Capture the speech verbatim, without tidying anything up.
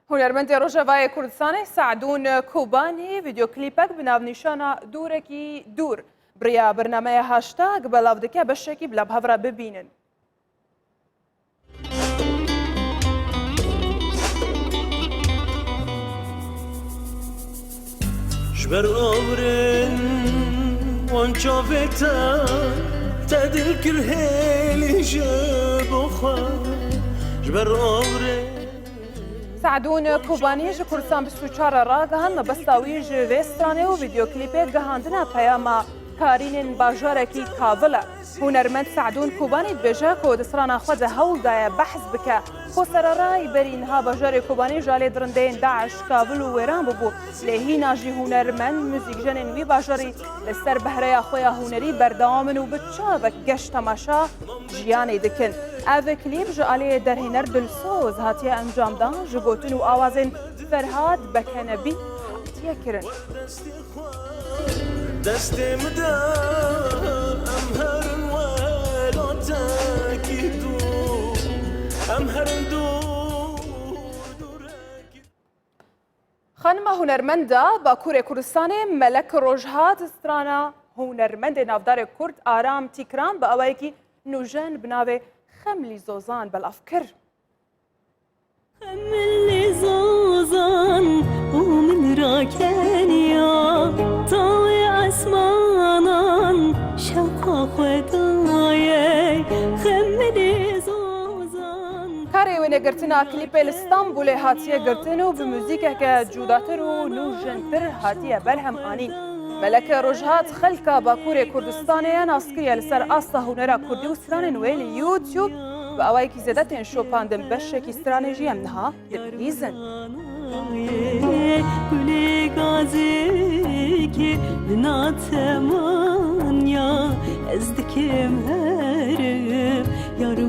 Hunermendê Rojavayê Kurdistanê Se'dûn Kobanî vîdeoklîpek bi navnîşana Dûrekî Dûr bi riya bernameya Hashtag belav dike, beşekî bila bi hev re bibînin. Ji ber awirên wan çavê te, te dil kir hêlî ji bo xwe. Ji ber awirên Se'dûn Kobanî ji Kurdistan bîst û çar re ragihand, mebesta wî ji vê stranê û vîdeoklîpê gihandina peyama karînên bajarekî Kavil e. Hunermend Se'dûn Kobanî dibêje ku di strana xwe de hewl daye behs bike ku sererayî berî niha bajarê Kobanî ji alê dirindeyên DAIŞ kavil û wêran bûbû. Lê hîna jî hunermend muzîkjenên wî bajarî li ser behreya xwe ya hunerî berdewam in û bi çavek geş temaşa jiyanê dikin. Ev klîp ji alî derhêner Dilsoz hatiye encamdan, ji gotin û awazên Ferhad Bekenebî hatiye kirin. Destê min de em herin welatekî dûr, em herin dûr, dûrekî. Xanima hunermenda Bakurê Kurdistanê Melek Rojhat strana hunermendê navdarê Kurd Aram Tîkran bi awayekî nûjen bi navê Xemlî Zozan belav kir. Xemlî Zozan û min rakeniya tawê esmanan şewqa xwe daye Xemlî Zozan. Karê wênegirtina klîpê li Stenbolê hatiye girtin û bi muzîkeke cudatir û nûjentir hatiye berhem anîn. Melek Rojhat xelka Bakurê Kurdistanê ye nas kiriye li ser asta hunera kurdî û stranên wê li YouTube bi awayekî zêde tên şopandin, beşekî stranê jî em niha dibihîzin. Gulê gazikê bina temanya ez dikim herim yar